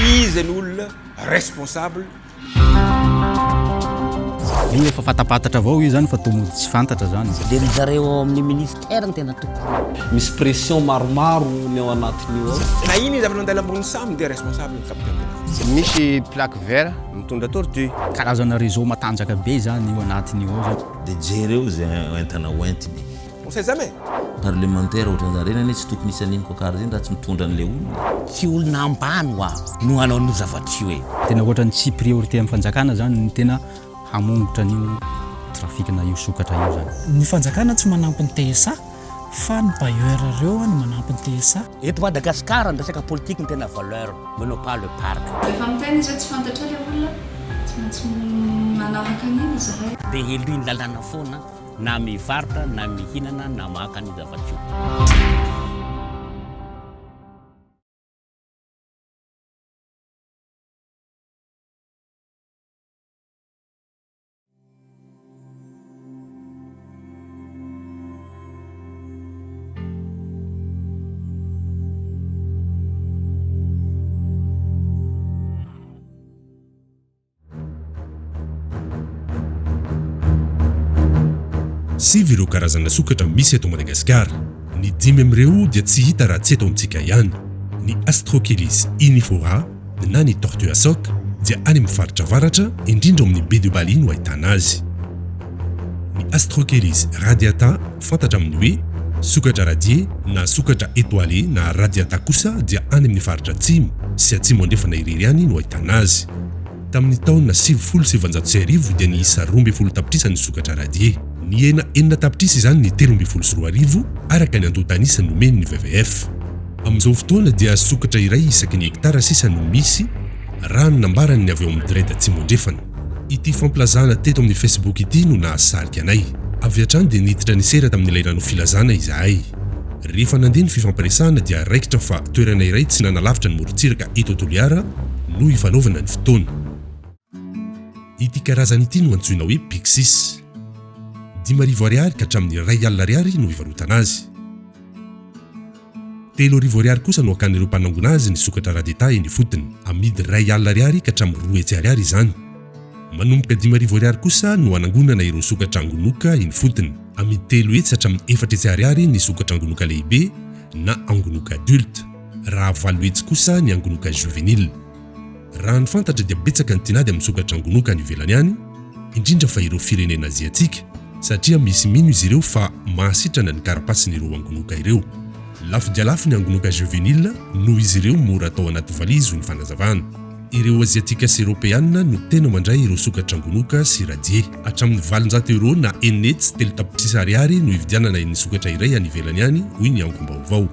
Iza ny olona responsable? Io efa fatapatatra avao io zany fa toa mody tsy fantatra zany. De ry zareo ao amin'ny ministère no tena tompony. Misy pression maromaro ny ao anatin'io ao. Na iny izy avy nandalo ambony sambo dia responsable ny capitaine de navire. Misy plaque vert mitondra tortue. Karazana réseau matanjaka be zany io anatiny io ao zany. De jereo izay entana hoentiny. On sait jamais. Parlemantera ohatran'izany reny anie tsy tokony hisy an'iny coquard iny raha tsy mitondra an'ilay olona. Tsy olona ambany hoa no hanao an'io zavatra io e. Tena ohatran'ny tsy priorité amin'ny fanjakana zany ny tena hamongotra an'io trafic-na io sokatra io zany. Ny fanjakana tsy manampy ny TSA fa ny bailleur reo no manampy ny TSA. Eto Madagascar ny resaka politique no tena valeur mais non pas le parc. Rehefa miteny izy hoe tsy fantatrao ilay olona, tsy maintsy manaraka an'iny izahay. Dia helohin'ny lalàna foana na mivarotra na mihinana na maka an'io zavatra io. Sivy ireo karazana sokatra misy eto Madagasikara. Ny dimy amin'ireo dia tsy hita raha tsy eto amintsika ihany. Ny Astrochelys yniphora na ny Tortue à soc dia any amin'ny faritra avaratra, indrindra ao amin'ny Baie de Bali no ahitana azy. Ny Astrochelys radiata fantatra amin'ny hoe sokatra radié na sokatra étoilé na radiata kosa dia any amin'ny faritra atsimo sy atsimo andrefana irery ihany no ahitana azy. Tamin'ny taona 1990 dia niisa 12 tapitrisa ny sokatra radié. Nihena enina tapitrisa izany ny 2013, araka ny antontan'isa nomen'ny WWF. Amin'izao fotoana dia sokatra iray isaky ny hektara sisa no misy, raha ny nambaran'ny avy ao amin'ny DREDD Atsimo Andrefana. Ity fampilazana teto amin'ny Facebook ity no nahasarika anay. Avy hatrany dia niditra nisera tamin'ilay nanao filazana izahay. Rehefa nandeha ny fifampiresahana dia raikitra fa toerana iray tsy nanalavitra ny morontsiraka eto Toliara no hifanaovana ny fotoana. Ity karazany ity no antsoina hoe Pyxis. 5000 ariary ka hatramin'ny 1000 ariary no ivarotana azy. 3000 ariary kosa no akan'ireo mpanangona azy ny sokatra Radeta eny ifotony. Amidy 1000 ariary ka hatramin'ny 200 ariary izany. Manomboka 5000 ariary kosa no anangonana ireo sokatra angonoka eny ifotony. Amidy 300 hatramin'ny 400 ariary ny sokatra angonoka lehibe na angonoka adulte, raha 800 kosa ny angonoka juvenile. Raha ny fantatra dia betsaka ny tinady amin'ny sokatra angonoka any ivelany any, indrindra fa ireo firenena aziatika, satria misy mino izy ireo fa mahasitrana ny karapasin'ireo angonoka ireo. Lafo dia lafo ny angonoka juvenile noho izy ireo mora atao anaty valizy hoy ny fanazavana. Ireo aziatika sy eropeana no tena mandray ireo sokatra angonoka sy radier. Hatramin'ny 800 euros na 603 tapitrisa ariary no ividianana ny sokatra iray any ivelany any hoy ny angom-baovao.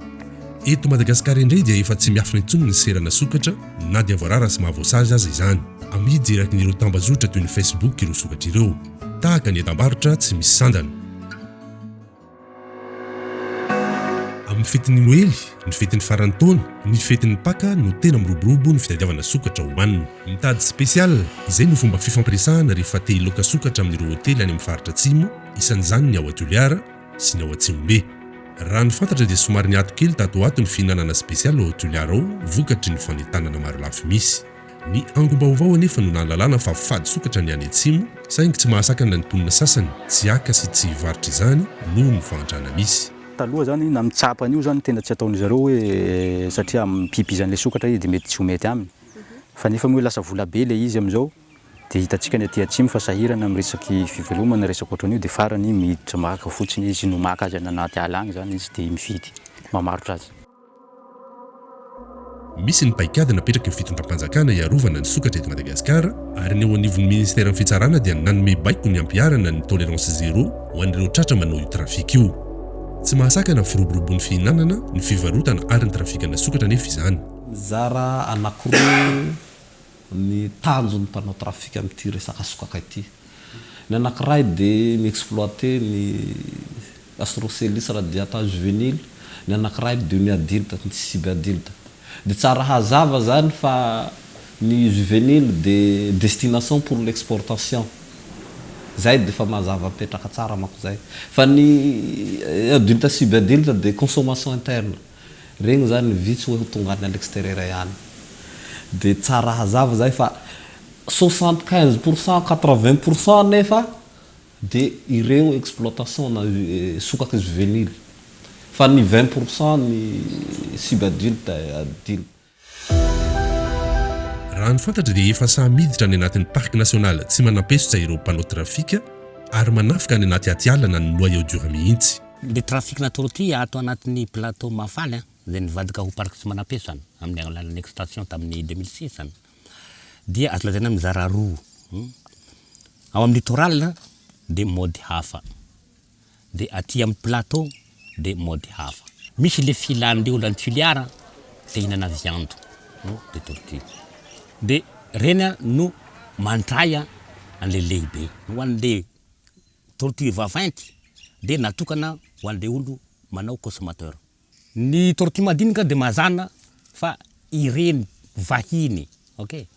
Eto Madagasikara indray dia efa tsy miafina intsony ny serana sokatra na dia voarara sy mahavoasazy aza izany. Amidy eraky ny ireo tambazotra toy ny Facebook ireo sokatra ireo. Tahaka ny entam-barotra tsy misy sandany. Amin'ny fetin'ny Noely, ny fetin'ny faran'ny taona, ny fetin'ny Paka no tena miroborobo ny fitadiavana sokatra hohanina. Mitady spécial, izay no fomba fifampiresahana rehefa te hilaoka sokatra amin'ireo hotely any amin'ny faritra atsimo, isan'izany ny ao Toliara sy ny ao Atsimobe. Raha ny fantatra dia somary niato kely tato ho ato ny fihinanana spécial ao Toliara ao vokatry ny fanentanana marolafy misy. Ny angom-baovao anefa no nahalalana fa fady sokatra ny any atsimo, saingy tsy mahasakana ny mponina sasany tsy haka sy tsy hivarotra izany noho ny fahantrana misy. Taloha zany na mitsapa an'io zany tena tsy ataon'izy ireo hoe satria mipipy izany le sokatra izy dia mety tsy ho mety aminy fa nefa moa lasa vola be le izy amin'izao dia hitantsika ny aty atsimo fa sahirana amin'ny resaky fivelomana resaka ohatran'io dia farany miditra maka fotsiny izy no maka azy any anaty ala agny zany izy dia mividy mamarotra azy. Misy ny paikady napetraky ny fitondram-panjakana hiarovana ny sokatra eto Madagasikara ary ny eo anivon'ny ministeran'ny fitsarana dia nanome baiko ny hampiharana ny tolérance zéro ho an'ireo tratra manao io trafika io. Tsy mahasakana ny firoborobon'ny fihinanana, ny fivarotana ary ny trafikana sokatra anefa izany. Mizara anankiroa ny tanjon'ny mpanao trafika amin'ity resaka sokaka ity. Ny anankiray dia mi-exploiter ny Astrochelys radiata juvenile, ny anankiray dia ny adulte, ny subadulte. Dia tsara hazava zany fa ny juvenile dia destination pour l'exportation. Zay dia efa mazava mipetraka tsara manko zay. Fa ny adulte subadulte dia consommation interne. Regny zany vitsy hoe ho tonga any à l'extérieur ihany. Dia tsara hazava izay fa 75 pour cent, 80 pour cent nefa dia ireo exploitation na sokaka juvenile fa ny 20 pour cent ny subadulte, adulte. Raha ny fantatra dia efa sahy miditra any anatin'ny Parc National Tsimanampesotsa ireo mpanao trafika ary manafika any anaty atiala na ny noyau dur mihitsy. Le trafic-na tortue ato anatin'ny plateau Mahafaly an, izay nivadika ho Parc Tsimanampesotsa amin'ny alalan'ny extension tamin'ny 2006 an, dia azo lazaina mizara roa. Ao amin'ny littoral dia mode hafa. de aty amin'ny plateau de mode hafa. Misy le filan'le olona any Tuliara te hihinana viande de tortue de reny no mandray an'le lehibe. Ho an'le tortue vaventy de natokana ho an'le olo manao consommateur. Ny tortue madinika dia mazàna fa ireny vahiny ok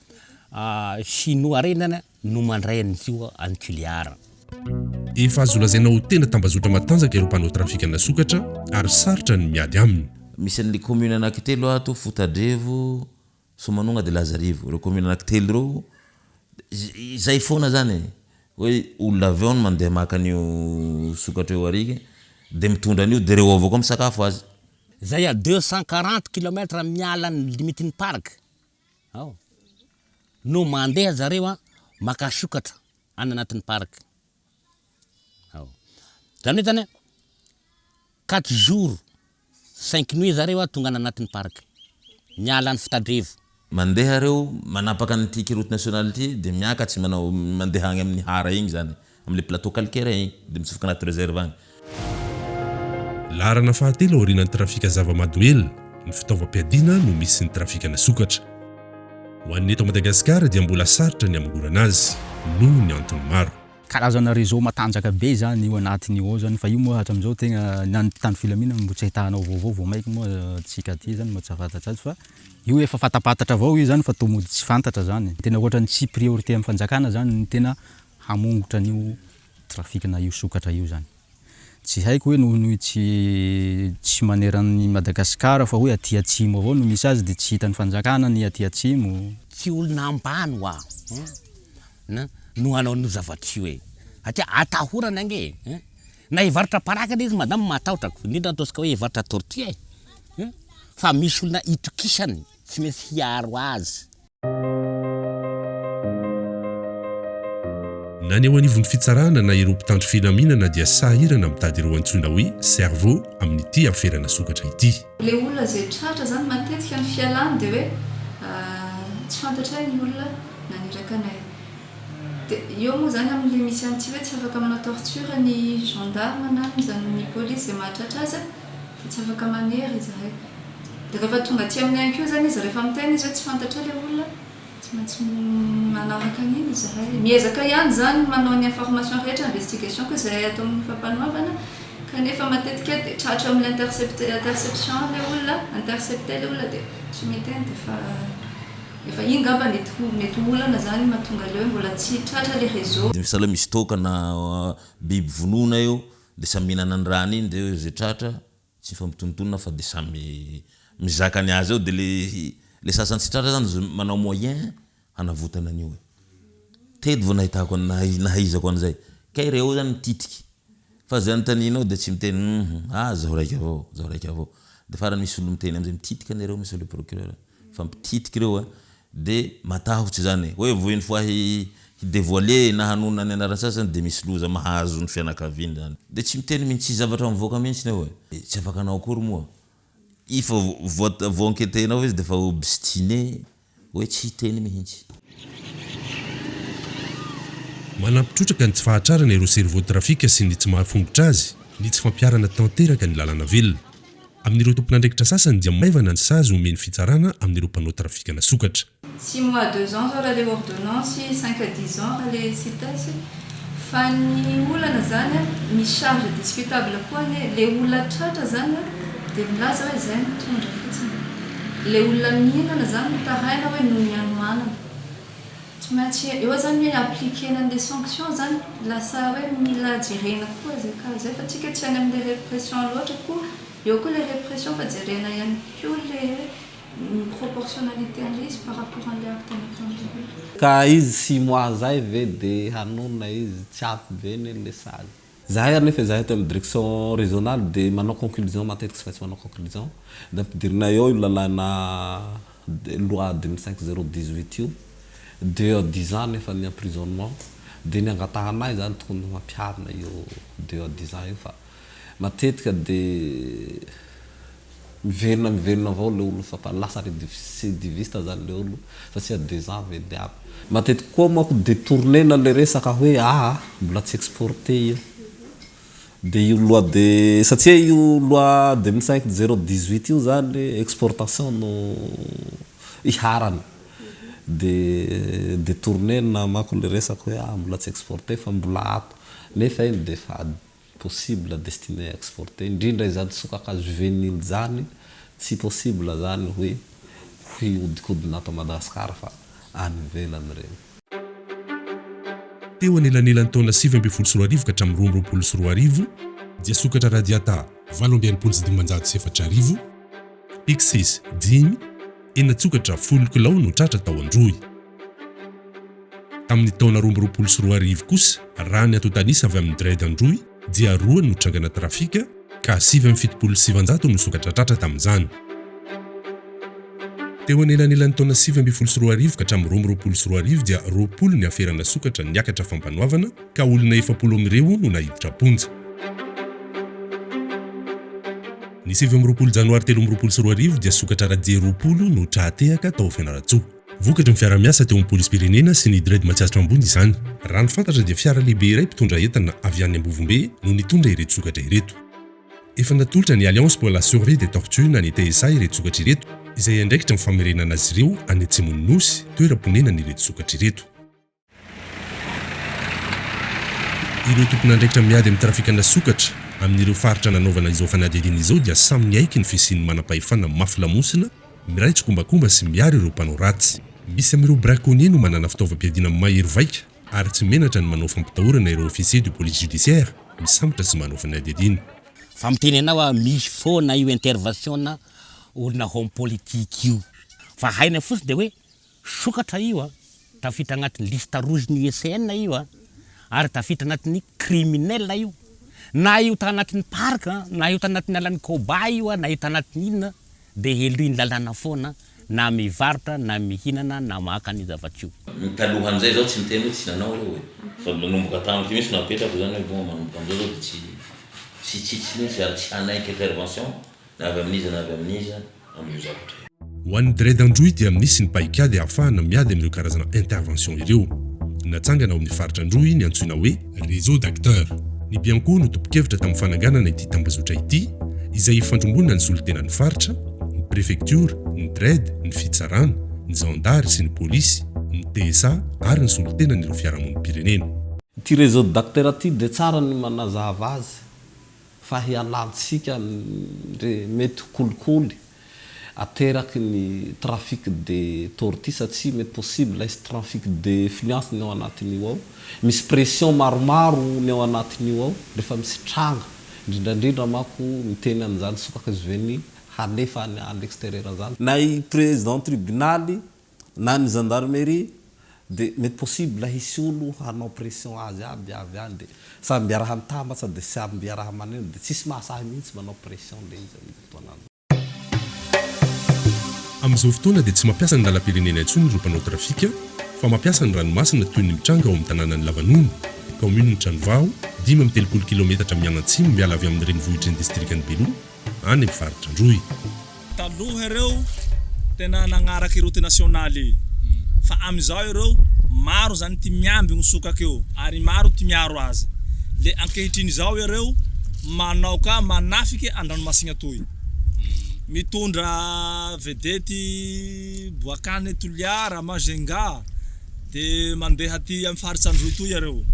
chinois reny zany no mandray an'izy io any Tuléar. Efa azo lazaina ho tena tambazotra matanjaka ireo mpanao trafikana sokatra ary sarotra ny miady aminy. Misy an'le commune anankitelo ato, Fotadrevo, Somanogna de Lazarivo, ireo commune anankitelo ireo, izay foana zany e, hoe olona avy ao no mandeha maka an'io sokatra io ary de mitondra an'io de reo avao koa misakafo azy. Zay à 240 kilomètre miala ny limite ny parc ao no mandeha zareo an maka sokatra any anatin'ny parc ao. Zany hoe zany an quatre jours Cinq nuits zareo a tonga any anatin'ny parc. Miala any Fitadrevo. Mandeha reo manapaka an'ity route nationale ity de miakatsy manao mandeha agny amin'ny hara igny zany, amle plateau calcaire igny de mitsofoka anaty reserve agny. Laharana fahatelo aorianan'ny trafika zava-mahadomelina, ny fitaovam-piadiana no misy ny trafikana sokatra. Ho an'ny eto Madagasikara dia mbola sarotra ny hamongorana azy, noho ny antony maro. Karazana réseau matanjaka be zany io anatiny io ao zany fa io moa hatramizao tegna na ny mpitandro filaminana mbo tsy ahitanao vaovao vao maiky moa tsika aty zany mbo tsy ahafantatsy azy fa io efa fatapatatra avao io zany fa toa mody tsy fantatra zany tena ohatrany tsy priorité am fanjakana zany ny tena hamongotra an'io trafic na io sokatra io zany tsy haiko hoe noho ny tsy tsy maneran'i Madagascar fa hoe aty atsimo avao no misy azy de tsy hitan'ny fanjakana ny aty atsimo. Tsy olona ambany hoa an no hanao an'io zavatra io e! Satria atahorana ange e! An! Na hivarotra paraky anie izy madama matahotra ko, indrindra ataontsika hoe hivarotra tortue e! An! Fa misy olona itokisany tsy maintsy hiaro azy. Na ny eo anivon'ny fitsarana na ireo mpitandro filaminana dia sahirana mitady ireo antsoina hoe cerveau amin'ity aferana sokatra ity. Ilay olona izay tratra izany matetika ny fialany dia hoe tsy fantatray ny olona naniraka anay. Dia eo moa izany amin'ilay misy an'ity hoe tsy afaka manao torture ny gendarme na ny ny police izay mahatratra azy dia tsy afaka manery izahay. Dia rehefa tonga aty aminay ihany koa izany izy rehefa miteny izy hoe tsy fantatray ilay olona, tsy maintsy manaraka an'iny izahay. Miezaka ihany izany manao ny information rehetra, investigation koa izahay ato amin'ny fampanoavana kanefa matetika dia tratra eo amin'ilay intercepte, interception ilay olona, intercepter ilay olona dia tsy miteny dia efa Efa iny ngamba mety ho mety ho olana zany mahatonga le hoe mbola tsy tratra le réseau. De sahala misy toaka na biby vonoina eo de samy mihinana ny rany iny de ze tratra tsy hifampitonontonona fa de samy mizaka ny azy eo de le le sasany tsy tratra zany manao moyen hanavotana an'io e. Teto vao nahitako nahaizako an'izay. Kay reo zany mititiky fa zay anontanianao de tsy miteny hum ah zaho raika avao zaho raika avao de farany misy olo miteny amizay mititiky anie reo monsieur le procureur. Fa mpititiky ireo a! De matahotsy zany hoe vao une fois hi hi-devoiler na hanonona ny anaran'ny sasany de misy loza mahazo ny fianakaviany zany. De tsy miteny mintsy, tsisy zavatra mivoaka mintsy eo e! Tsy afaka hanao akory moa i fa voa voa-enqueter-nao izy de efa obstiné hoe tsy hiteny mihintsy. Manampy trotraka ny tsy fahatrarana ireo cerveau trafic sy ny tsy mahafongotra azy ny tsy fampiharana tanteraka ny lalàna velona. Amin'ireo tompon'andraikitra sasany dia maivana ny sazy omen'ny fitsarana amin'ireo mpanao trafikana sokatra. Six mois à deux ans zao raha le ordonnance, cinq à dix ans raha le cites, fa ny olana zany an, misy charge discutable koa anie, le olona tratra zany an de milaza hoe zay mitondra fotsiny, le olona mihinana zany mitaraina hoe noho ny hanoanana, tsy maintsy eo zany hoe appliquer-na an'le sanction zany, lasa hoe mila jerena koa zay cas zay fa tsika tsy any amle repression loatra koa, eo koa le repression fa jerena ihany koa le hoe. Ny proportionnalité an'ilay izy par rapport an'ilay acte nataon'ilay olona. Ka izy six mois zay ve de hanonona izy tsy ampy be ne le sazy. Zahay anefa izahay ato amin'ny direction régionale de manao conclusion matetika tsy maintsy manao conclusion de ampidirinay eo io lalàna loi 2005 018 io deux à dix ans nefa ny emprisonnement de ny angatahanay zany tokony ho ampiharina io deux à dix ans io fa matetika de Miverina miverina avao le olo fa lasa recidiviste zany le olo satria deux ans ve de ampy. Matetiky koa manko detourner-na le resaka hoe aa mbola tsy exporter io de io loi de satria io loi 2005 018 io zany exportation no iharany de detourner-na manko le resaka hoe aa mbola tsy exporter fa mbola ato nefa iny de efa possible destiné à exporter, indrindra izany sokaka juvenile izany tsy possible zany hoe hiodikodina ato Madagascar fa any ivelany ireny. Teo anelanelan'ny taona 2019 ka hatramin'ny 2022 dia sokatra radiata 568 , Pyxis dimy, henan-tsokatra folo kilao no tratra tao Androy. Tamin'ny taona 2022 kosa, raha ny antontan'isa avy amin'ny Dredd Androy dia roa no trangana trafika ka 979 no sokatra tratra tamin'izany. Teo anelanelan'ny taona 2019 ka hatramin'ny 2022 dia 20 ny aferana sokatra niakatra fampanoavana ka olona 40 amin'ireo no naiditra am-ponja. Ny 29 janoary 2023 dia sokatra radier 20 no tra-tehaka tao Fianarantsoa. Vokatry ny fiaraha-miasa teo amin'ny polisim-pirenena sy ny Dredd Matsiatra Ambony izany. Raha ny fantatra dia fiara lehibe iray mpitondra entana avy any Ambovombe no nitondra ireto sokatra ireto. Efa natolotra ny Alliance pour la survie des tortues na ny TSA ireto sokatra ireto, izay hiandraikitra ny famerenana azy ireo any atsimon'ny Nosy, toeram-ponenan'ireto sokatra ireto. Ireo tompon'andraikitra miady amin'ny trafikana sokatra amin'ireo faritra nanaovana izao fanadihadiana izao dia samy niaiky ny fisian'ny manam-pahefana mafy lamosina miray tsikombakomba sy miaro ireo mpanao ratsy. Misy amin'ireo braconniers no manana fitaovam-piadiana mahery vaika ary tsy menatra ny manao fampitahorana ireo officiers de police judiciaire misambotra sy manao fanadihadiana. Fa miteny anao aho misy foana io intervention-na olona homme politique io fa hainay fotsiny dia hoe Sokatra io a! Tafiditra agnatin'ny liste rouge ny USN io a! Ary tafiditra anatin'ny criminel io. Na io tanatin'ny parc a, na io tanatin'ny alan'i Koba io a, na io tanatin'ny inona dia helohin'ny lalàna foana na mivarotra na mihinana na maka an'io zavatra io. Ny talohan'izay zaho tsy niteny hoe tsy nanao reo e! Fa nanomboka tamiko mihitsy no napetrako zany hoe bon manomboka amizao zao de tsy tsy hitsitsy mihitsy ary tsy hanaiky intervention na avy amin'iza na avy amin'iza amin'io zavatra io. Ho an'ny Dredd Androy dia misy ny paikady ahafahana miady amin'ireo karazana intervention ireo. Natsangana ao amin'ny faritra Androy ny antsoina hoe Réseau d'acteurs. Ny Bianco no tompon-kevitra tamin'ny fananganana ity tambazotra ity, izay ifandrombonan'ny solontenan'ny faritra, ny prefektiora, ny Dredd, ny fitsarana, ny zandary sy ny polisy, ny TSA ary ny solontenan'ireo fiarahamonim-pirenena. Ity réseau d'acteurs ity dia tsara ny manazava azy fa hialantsika ndre mety ho kolikoly ateraky ny trafic de tortue satria mety possible hisy tranfic de fluence ny ao anatin'io ao, misy pression maromaro ny ao anatin'io ao rehefa misy tranga, indrindra indrindra manko miteny an'izany sokaka juvenile halefa any à l'extérieur zany. Na i président tribunaly na ny gendarmerie de mety possible hisy olo hanao pression azy aby avy any de samby iaraha mitambatra de samby iaraha maneno de tsisy mahasahy mihitsy manao pression le izy amizay fotoana zay. Amin'izao fotoana dia tsy mampiasa ny lalam-pirenena intsony ireo mpanao trafika fa mampiasa ny ranomasina toy ny mitranga ao amin'ny tanànan'i Lavanono, kaominin'i Tranovaho, 35 kilaometatra mianantsimo miala avy amin'ny renivohitry ny distrikan'i Beloha, any amin'ny faritra Androy. Taloha ireo tena nagnaraky route nationale ii fa amizao ireo maro zany ty miambigny sokaky eo ary maro ty miaro azy le ankehitriny zao iareo manao ka manafiky andranomasigny atoy mitondra vedety boakany Toliara, Majunga de mandeha aty am faritsy Androy toy iareo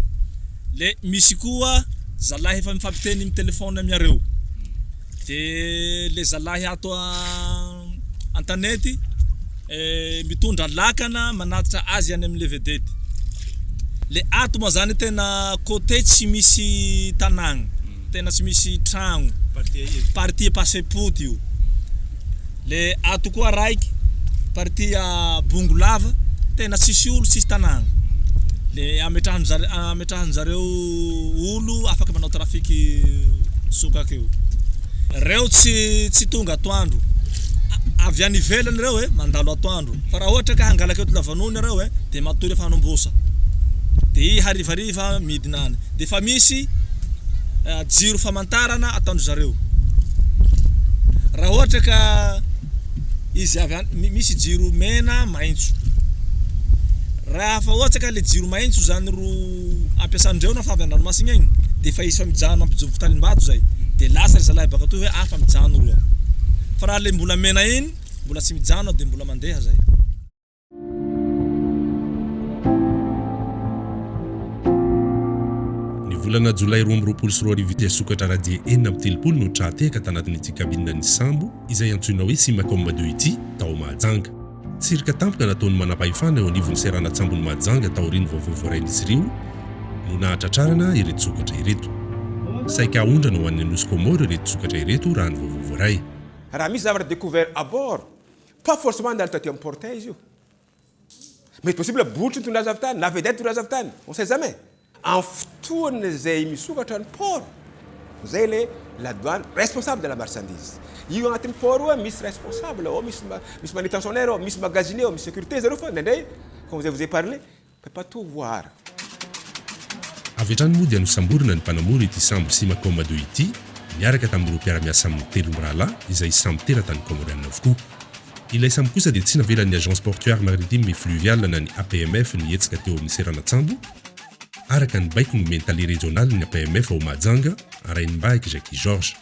le misy koa zalahy efa mifampiteny mi-telephone amiareo. De le zalahy ato an-tanety mitondra lakana manatitra azy any amle vedety. Le ato moa zany tena côté tsy misy tanagna, tena tsy misy tragno, partie Pasepoty io. Le ato koa raiky partie Bongolava tena tsisy olo tsisy tanàgna le ametrahan-jare ametrahan-jareo olo afaky manao trafic sokake io. Reo tsy tsy tonga atoandro avy any ivelany reo e mandalo atoandro fa raha ohatra ka hangalaky eto lavanony reo e de matory efa hanombosa de i harivariva midina any de efa misy jiro famantarana ataondry zareo raha ohatra ka izy avy any misy jiro mena maitso raha fa ohatra ka le jiro maitso zany ro ampiasandreo na fa avy andranomasina igny de efa izy fa mijano mampijoboko talimbato zay de lasa ry zalahy baka atoy hoe ah fa mijano roa fa raha le mbola mena igny mbola tsy mijano de mbola mandeha zay. Ny volana jolay 2022 dia sokatra radier 36 no tra-tehaka tanatin'ity cabine ny sambo izay antsoina hoe Simacom 2 ity tao Mahajanga. Tsirika tampoka nataon'ny manampahefana eo anivon'ny seranan-tsambon'i Mahajanga taorian'ny vaovao voarain'izy ireo no nahatratrarana ireto sokatra ireto. Saika haondrana ho an'ny Nosy Comores ireto sokatra ireto raha ny vaovao voaray. Raha misy zavatra découvert à bord, pas forcément handalo taty amin'ny portail izy io. Mety possible botry nitondra azy avy tany, na vedette nitondra azy avy tany, on sait jamais. Amin'ny fotoana izay misokatra ny port, izay ilay la douane responsable de la marchandise. Io agnatin'ny port io misy responsable ao, misy misy manutentionnaire ao, misy magasinier ao, misy sécurité zareo fa indraindray comme je vous ai parlé, peut pas tout voir. Avy hatrany moa dia nosamborina ny mpanamory ity sambo Simacom 2 ity niaraka tamin'ireo mpiara-miasa aminy telo mirahalahy izay samy teratany Comoriana avokoa. Ilay sambo kosa dia tsy navelan'ny Agence Portuaire Maritime et Fluviale na ny APMF nihetsika teo amin'ny seranan-tsambo, araka ny baiko nomen'ny tale rejionalin'ny APMF ao Mahajanga, Rainimbahiky Jackie Georges.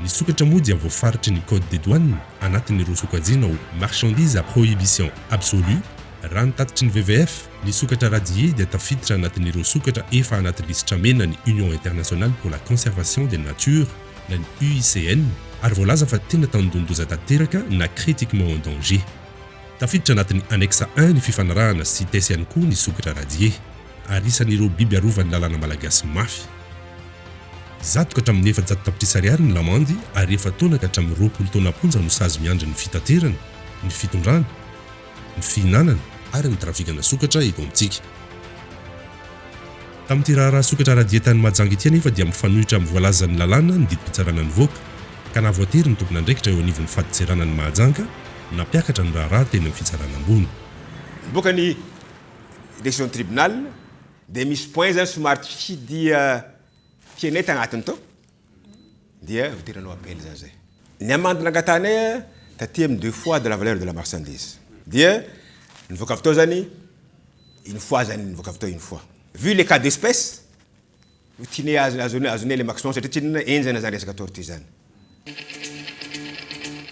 Ny sokatra moa dia voafaritry ny Code des Douanes anatin'ireo sokajiana ho marchandises à prohibition absolue. Raha ny tatitry ny WWF, ny sokatra radier dia tafiditra anatin'ireo sokatra efa anaty lisitra mena ny Union Internationale pour la Conservation des Natures na ny UICN ary voalaza fa tena tandindon-doza tanteraka na critiquement en danger. Tafiditra anatin'ny Annexe I ny fifanarahana Cites ihany koa ny sokatra radier ary isan'ireo biby arovan'ny lalàna malagasy mafy. Zato ka hatramin'ny 400 tapitrisa ariary ny lamandy ary efa-taona ka hatramin'ny 20 taona am-ponja no sazy miandry ny fitaterana, ny fitondrana, ny fihinanana ary ny trafikana sokatra eto amintsika. Tamin'ity raharaha sokatra radier tany Mahajanga ity anefa dia mifanohitra amin'ny voalazan'ny lalàna ny didim-pitsarana nivoaka ka nahavoatery ny tompon'andraikitra eo anivon'ny fadintseranan'i Mahajanga nampiakatra ny raharaha teny amin'ny fitsarana ambony. Nivoaka ny décision tribunal dia misy point zany somary tsy dia tianay tagnatiny tao dia voatery nanao appel zany zay. Ny amende nangatahanay taty amin'ny deux fois de la valeur de la marchandise dia nivoaka avy tao zany une fois zany nivoaka avy tao une fois. Vu le cas d'espèce tianay azonay azonay le maximum satria tsinona henjana zany resaka tortue zany.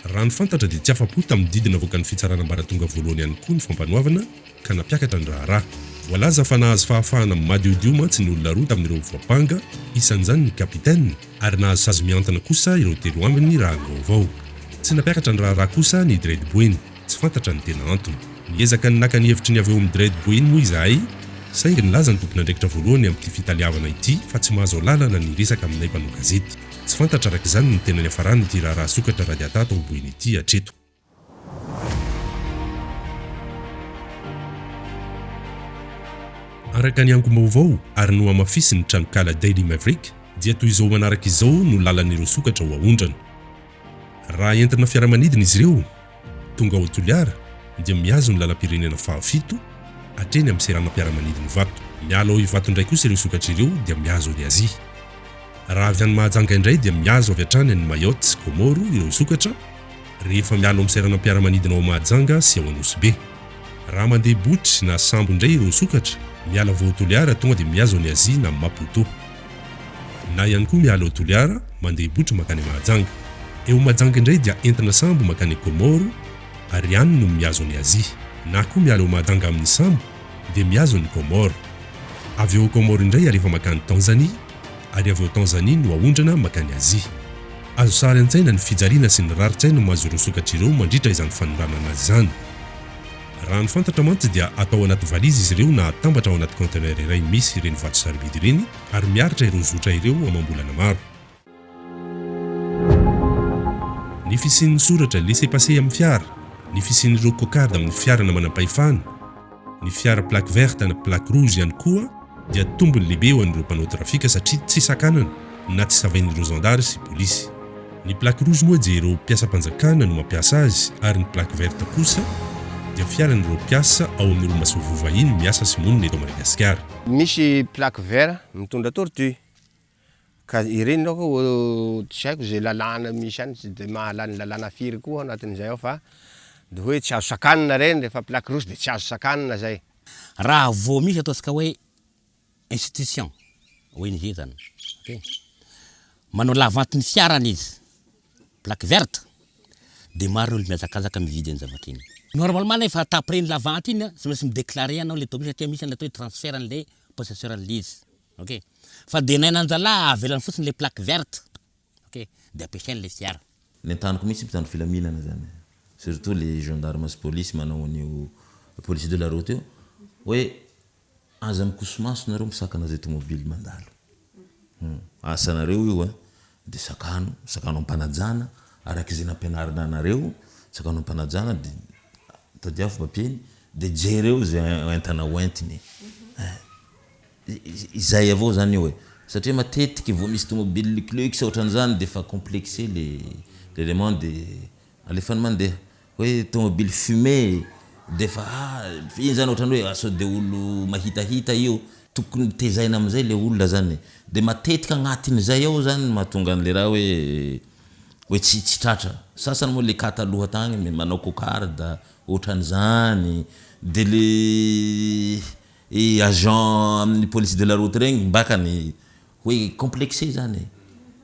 Raha ny fantatra dia tsy afa-po tamin'ny didy navoakan'ny fitsarana ambaratonga voalohany ihany koa ny fampanoavana ka nampiakatra ny raharaha. Voalaza fa nahazo fahafahana madiodio mantsy ny olona roa tamin'ireo voampanga, isan'izany ny capitaine, ary nahazo sazy mihantona kosa ireo telo ambiny raha ny vaovao. Tsy nampiakatra ny raharaha kosa ny Dredd Boeny, tsy fantatra ny tena antony. Niezaka ny naka ny hevitry ny avy eo amin'ny Dredd Boeny moa izahay, saingy nilaza ny tompon'andraikitra voalohany amin'ity fitaleavana ity fa tsy mahazo alalana ny hiresaka aminay mpanao gazety. Tsy fantatra araka izany ny tena niafaran'ity raharaha sokatra radiata tao Boeny ity hatreto. Araka ny angom-baovao ary nohamafisin'ny tranonkala Daily Maverick dia toy izao manaraka izao no lalan'ireo sokatra ho aondrana. Raha entina fiaramanidina izy ireo, tonga ao Toliara dia mihazo ny lalam-pirenena fahafito hatreny amin'ny seranam-piaramanidina Ivato. Miala ao Ivato indray kosa ireo sokatra ireo dia mihazo an'i Azia. Raha avy any Mahajanga indray dia mihazo avy hatrany an'i Mayotte sy Comores ireo sokatra rehefa miala ao amin'ny seranam-piaramanidina ao Mahajanga sy ao Anosibe. Raha mandeha botry na sambo indray ireo sokatra, miala vao ao Toliara tonga dia mihazo an'i Azia na Maputo. Na ihany koa miala ao Toliara, mandeha botry mankany Mahajanga. Eo Mahajanga indray dia entina sambo mankany Comores ary any no mihazo an'i Azia. Na koa miala ao Mahajanga amin'ny sambo dia mihazo an'i Comores. Avy eo Comores indray alefa mankany Tanzanie ary avy ao Tanzanie no aondrana mankany Azia. Azo sary an-tsaina ny fijaliana sy ny rarin-tsaina mahazo ireo sokatra ireo mandritra izany fanondranana azy izany. Raha ny fantatra mantsy dia atao anaty valizy izy ireo na atambatra ao anaty conteneur iray misy ireny vato sarobidy ireny ary miaritra ireo zotra ireo amam-bolana maro. Ny fisian'ny soratra laissez-passer amin'ny fiara, ny fisian'ireo cocarde amin'ny fiarana manam-pahefana, ny fiara plaque verte na plaque rouge ihany koa dia tombony lehibe ho an'ireo mpanao trafika satria tsy sakanana na tsy savain'ireo zandary sy polisy. Ny plaque rouge moa dia ireo mpiasam-panjakana no mampiasa azy ary ny plaque verte kosa dia fiaran'ireo mpiasa ao amin'ireo masoivoho vahiny miasa sy monina eto Madagasikara. Misy plaque vert mitondra tortue ka ireny aloha tsy haiko ze lalàna misy any tsy de mahalany lalàna firy koa aho anatin'izay ao fa de hoe tsy azo sakanina reny rehefa plaque rouge de tsy azo sakanina zay. Raha vao misy ataontsika hoe institution, ONG zany, ok, manao la vente ny fiarany izy, plaque verte, de maro ny olo mihazakazaka mividy iny zavatra iny. Normalement nefa après iny la vente iny tsy maintsy mi-declarer anao le tomobile satria misy ny atao hoe transfert an'le possesseur an'le izy, ok, fa de nainanjalahy avelany fotsiny le plaque verte, ok, de ampiasainy le fiara. Nentaniko mihitsy mpitandro filaminana zany surtout le gendarme sy police manao an'io police de la route io hoe aza mikosomaso nareo misakana zay tomobily mandalo hum asanareo io an de sakano sakano ampanajana araka izay nampianarina anareo sakano ampanajana de tadiavo papier-ny de jereo zay entana hoentiny eh. Izay avao zany io e! Satria matetiky vao misy tomobile luxe ohatran'izany dia efa complexé le l'élément dia alefany mandeha. Hoe tomobile fumé dia efa ah iny zany ohatran'ny hoe sao dia olo mahitahita io. Tokony tezaina amin'izay le olona zany e! Dia matetika agnatin'izay ao zany no mahatonga an'le raha hoe hoe tsy tsy tratra. Sasany moa le cas taloha tagny manao cocarde ohatran'izany dia le I agent amin'ny police de la route regny mbakany hoe complexé zany e,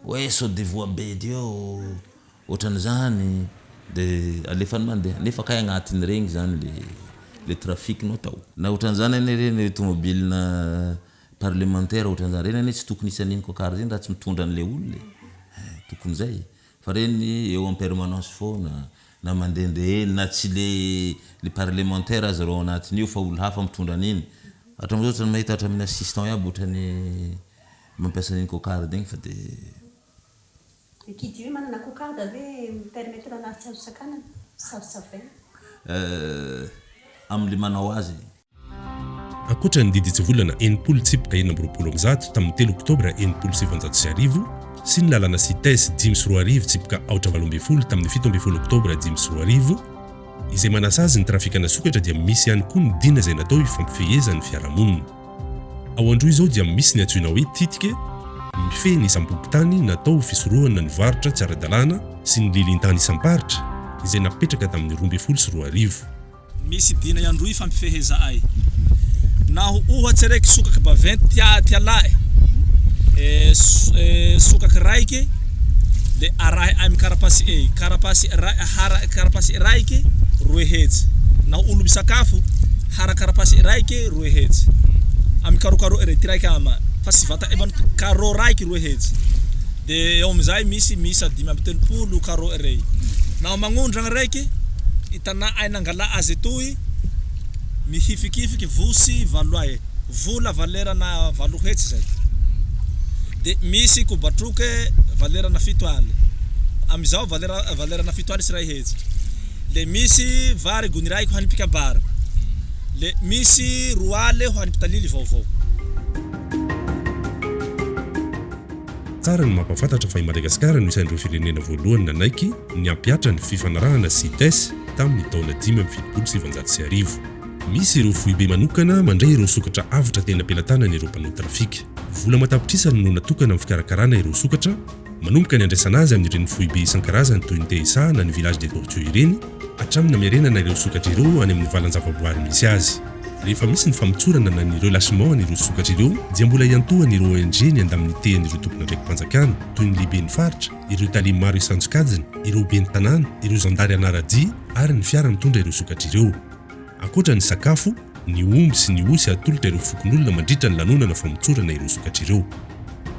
hoe sao de voa bedy eo, otran'izany de alefany mandeha, nefa kay agnatiny regny zany le le trafic no atao. Na otran'izany anie regny tomobilina parlemantera otran'izany, regny anie tsy tokony hisy an'igny cocarde igny raha tsy mitondra an'le olona e, tokony zay. Fa reny eo en permanence foana na mandehandeha eny na tsy le le parlementaire aza reo ao anatiny io fa olo hafa mitondra an'iny. Hatramizao otrany mahita hatramin'ny assistant iaby otrany mampiasa an'iny cocarde iny fa de. Le qui dit hoe manana cocarde ve mi-permettre anazy tsy azo sakanana, tsy azo savaina? Euh amle manao azy. Ankoatra ny didy hitsivolana 360 tamin'ny telo oktobra 1960 sy ny lalàna Cites 2005 tsipika aotra 18 tamin'ny 17 oktobra 2005 izay manasazy ny trafikana sokatra dia misy ihany koa ny dina izay natao hifampifehezan'ny fiarahamonina. Ao Androy izao dia misy ny antsoina hoe titika mifehy ny isam-pokontany natao ho fisorohana ny varotra tsy ara-dalàna sy ny lilin-tany isam-paritra izay napetraka tamin'ny 2012. Misy dina iandroy ifampifeheza'ay. Naho ohatse reke sokaky baventy ty ty ala'e, sokaky raike le arahi'ay amy karapasy ey, karapasy ray hara karapasy raike roe hetsy. Naho olo misakafo, hara karapasy raike roe hetsy. Amy karokaro'e rey, ty raike ama'e. Fa tsy vata'e mano karô raiky roe hetsy. De eo amizay misy miisa 35 karô'e rey. Naho magnondragna reke. I tanà'ay nangalà aze toy, mihifikifiky vosy valoa'e, vola valerana valo hetsy zay. De misy kobatroke valerana fito aly, amizao valera valerana fito aly sy ray hetsy. Le misy vary gony raiky ho an'ny mpikabary, le misy roa ale ho an'ny mpitalily vaovao. Tsara ny mampahafantatra fa i Madagasikara no isan'ireo firenena voalohany nanaiky ny hampihatra ny fifanarahana Cites tamin'ny taona 1975. Misy ireo foibe manokana mandray ireo sokatra avotra teny am-pelatanan'ireo mpanao trafika. Vola aman-tapitrisany no natokana amin'ny fikarakarana ireo sokatra, manomboka ny andraisana azy amin'ireny foibe isan-karazany toy ny TSA na ny Village des Tortues ireny, hatramin'ny namerenana ireo sokatra ireo any amin'ny valan-javaboary misy azy. Rehefa misy ny famotsorana na ny relâchement an'ireo sokatra ireo dia mbola iantohan'ireo ONG ny indemnité an'ireo tompon'andraiki-panjakana toy ny lehiben'ny faritra, ireo tale maro isan-tsokajiny, ireo ben'ny tanàna, ireo zandary hanara-dia ary ny fiara mitondra ireo sokatra ireo. Ankoatra ny sakafo, ny omby sy ny osy atolotra ireo fokonolona mandritra ny lanonana famotsorana ireo sokatra ireo.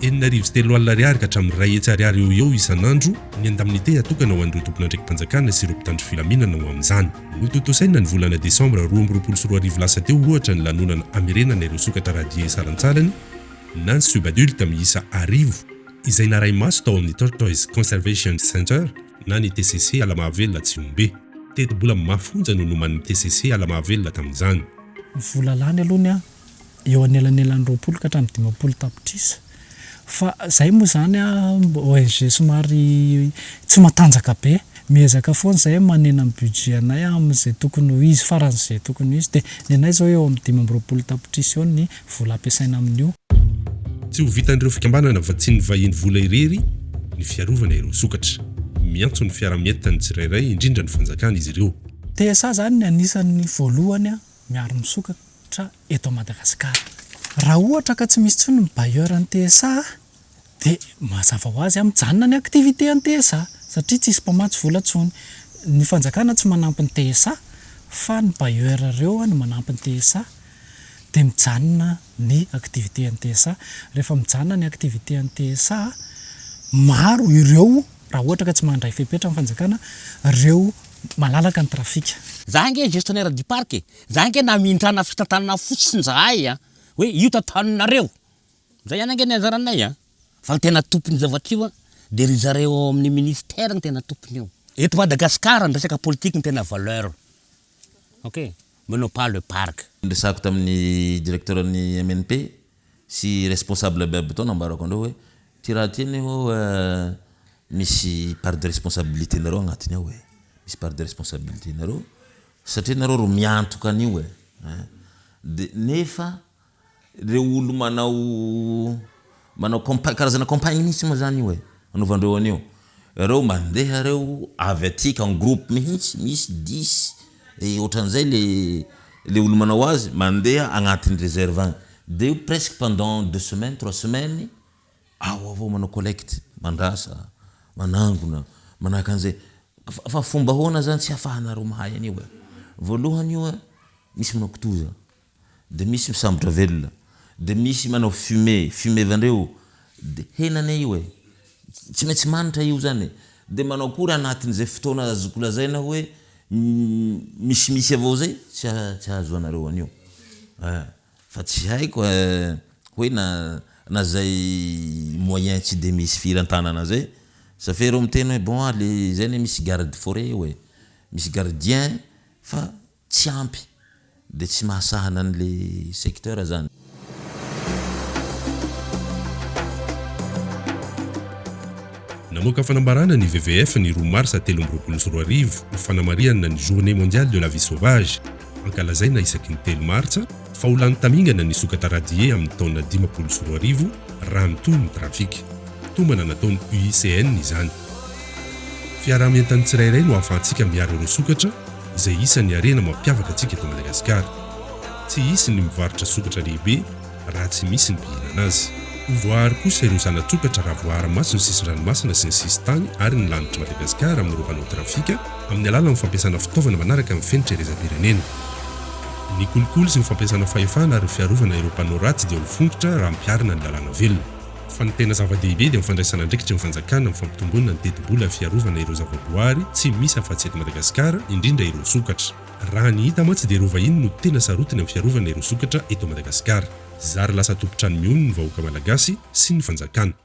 3600 ariary ka hatramin'ny 100 ariary eo ho eo isan'andro ny indemnité atokana ho an'ireo tompon'andraiki-panjakana sy ireo mpitandro filaminana ho amin'izany. Notontosaina ny volana desambra 2022 lasa teo ohatra ny lanonana hamerenana ireo sokatra radier salantsalany na ny subadulte miisa arivo izay narahi-maso tao amin'ny Tortoise Conservation Center. na ny TCC Alamahavelona Tsihombe. Tetibola mafonja no nomanin'ny TCC Alamahavelona tamin'izany. Ny vola lany aloha ny eo anelanelan'ny 20 ka hatramin'ny 50 tapitrisa. Fa izay moa izany ONG somary tsy matanjaka be. Miezaka foana izahay manena ny budget anay amin'izay tokony ho izy, faran'izay tokony ho izy. Dia ny anay izao eo amin'ny 25 tapitrisa eo ny vola ampiasaina amin'io. Tsy ho vitan'ireo fikambanana vatsian'ny vahiny vola irery ny fiarovana ireo sokatra. Miantso ny fiaraha-mientan'ny tsirairay, indrindra ny fanjakana izy ireo. TSA izany ny anisan'ny voalohany miaro ny sokatra eto Madagasikara. Raha ohatra ka tsy misy intsony ny bailleur an'ny TSA dia mazava ho azy mijanona ny activité an'ny TSA satria tsisy mpamatsy vola intsony. Ny fanjakana tsy manampy ny TSA fa ny bailleur ireo no manampy ny TSA dia mijanona ny activité an'ny TSA. Rehefa mijanona ny activité an'ny TSA, maro ireo, raha ohatra ka tsy mandray fepetra ny fanjakana, ireo malalaka ny trafika. Za ange gestionnaire du parc e! Za ange namindrana fitantanana fotsiny zahay a! Hoe io tantaninareo! Zay ihany ange ny anjaranay a! Fa ny tena tompon'io zavatra io a, de ry zareo ao amin'ny ministère no tena tompony io. Eto Madagascar ny resaka politique no tena valeur. Ok! Mais non pas le parc. Niresahako tamin'ny directeur ny MNP sy responsable aby aby tao nambarako andreo hoe ty raha ty anie ho'a misy part de responsabilité nareo agnatiny ao e, misy part de responsabilité nareo satria nareo ro miantoka an'io e, de nefa Reo olo manao manao campagne, karazana campagne mihitsy moa zany io e, anaovandreo an'io, reo mandeha reo avy aty ka en groupe mihitsy, misy dix et otran'izay le le olo manao azy, mandeha agnatin'ny reserve agny, de io presque pendant deux semaines, trois semaines ao avao manao collecte, mandrasa, manangona, manahaka an'izay, fa fomba ahoana zany tsy ahafahanareo mahay an'io e, voalohany io misy manao kitoza, de misy misambotra velona, de misy manao fumer, fumer-vandreo, de hena anie io e, tsy maintsy manitra io zany e, de manao akory anatin'izay fotoana azoko lazaina hoe misimisy avao zay tsy tsy ahazoanareo an'io eh, fa tsy haiko eh, hoe na na zay moyen tsy de misy firy an-tanana zay, ça fait reo miteny hoe bon le zay anie misy garde forêt eo e, misy gardien fa Tsy ampy dia tsy mahasahana an'le secteur zany. Namoaka fanambarana ny WWF ny roa marsa 2023 ho fanamarihana ny Journée mondiale de la vie sauvage, ankalazaina isaky ny telo martsa, fa ho lany tamingana ny sokatra radier amin'ny taona 2050 raha mitohy ny trafika. Tombana nataon'ny UICN izany. Fiaraha-mientan'ny tsirairay no ahafahantsika miaro ireo sokatra izay isan'ny harena mampiavaka antsika eto Madagasikara. Tsy hisy ny mivarotra sokatra lehibe raha tsy misy ny mpihinana azy. Ho voaaro kosa ireo zana-tsokatra raha voaara-maso ny sisin-dranomasina sy ny sisin-tany ary ny lanitr'i Madagasikara amin'ireo mpanao trafika amin'ny alalan'ny fampiasana fitaovana manaraka ny fenitra iraisam-pirenena. Ny kolikoly sy ny fampiasana fahefana ary ny fiarovana ireo mpanao ratsy dia ho fongotra raha ampiharina ny lalàna velona. Fa ny tena zava-dehibe dia ny fandraisana andraikitry ny fanjakana amin'ny fampitomboana ny tetibola fiarovana ireo zavaboary tsy misy afa-tsy eto Madagasikara, indrindra ireo sokatra. Raha ny hita mantsy dia ireo vahiny no tena sarotiny amin'ny fiarovana ireo sokatra eto Madagasikara. Zary lasa tompon-trano mihono ny vahoaka malagasy sy ny fanjakana.